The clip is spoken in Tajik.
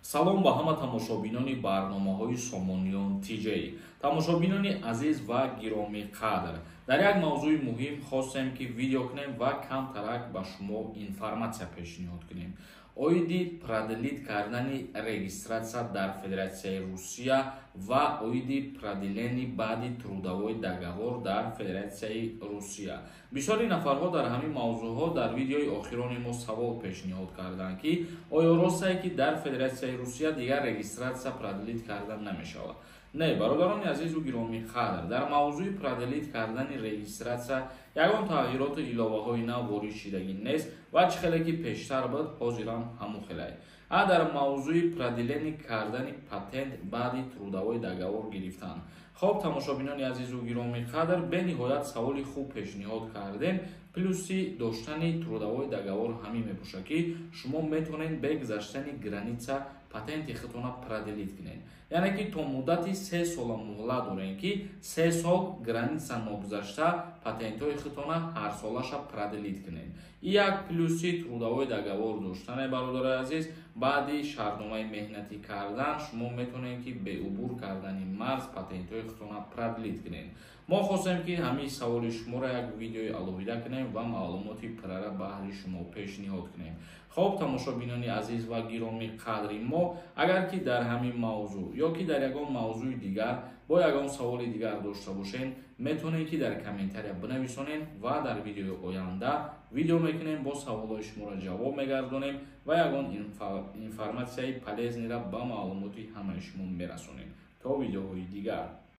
Салом ба ҳама тамошобинони барномаҳои Сомониён ТЖ. Тамошобинони азиз ва гиромиқадр, дар як мавзӯи муҳим хостем, ки видео кунем ва камтарак ба шумо информатсия пешниҳод кунем оиди продлить кардани регистрация дар Федератсияи Русия ва оиди продление баъди трудовой договор дар Федератсияи Русия. Бисёри нафарҳо дар ҳамин мавзӯъҳо дар видеои охирони мо савол пешниҳод карданд, ки оё ростае, ки дар Федератсияи Русия дигар регистрация продлить карда намешавад? Не, бародарони азизу гиромиқадр, дар мавзӯи продлить кардани регистрация ягон тағйироту иловаҳои нав ворид шидагӣ нест ва чӣ хеле ки пештар буд, ҳозирам ҳамун хелай. А дар мавзӯи продление кардани патент баъди трудовой договор гирифтан, хоб, тамошобинони азизу гиромиқадр, бениҳоят саволи хуб пешниҳод кардем. Плюси доштани трудовой договор ҳамин мебошад, ки шумо метавонед бе гузаштани граница патенти худтона продлить кунед, яъне ки то муддати 3 сола муҳлат дорем, ки 3 сол граница ногузашта патентҳои худтона ҳарсолаша продлить кунед. Як плюси трудовой договор доштане, бародарои азиз: баъди шартномаи меҳнатӣ кардан шумо метавонед, ки беубур кардани марз патентҳои худтона продлить кунед. Мо хостем, ки ҳамин саволи шуморо як видеои алоҳида кунем ва маълумоти пуррара баҳри шумо пешниҳод кунем. Хоб, тамошобинони азиз ва гиромиқадри мо, агар ки дар ҳамин мавзӯъ ё ки дар ягон мавзӯи дигар бо ягон саволи дигар дошта бошед, метавонед, ки дар комментария бинависонед ва дар видеои оянда видео мекунем, бо саволҳои шуморо ҷавоб мегардонем ва ягон информатсияи полезный ра ба маълумоти ҳамаи шумо мерасонем. То видеоҳои дигар.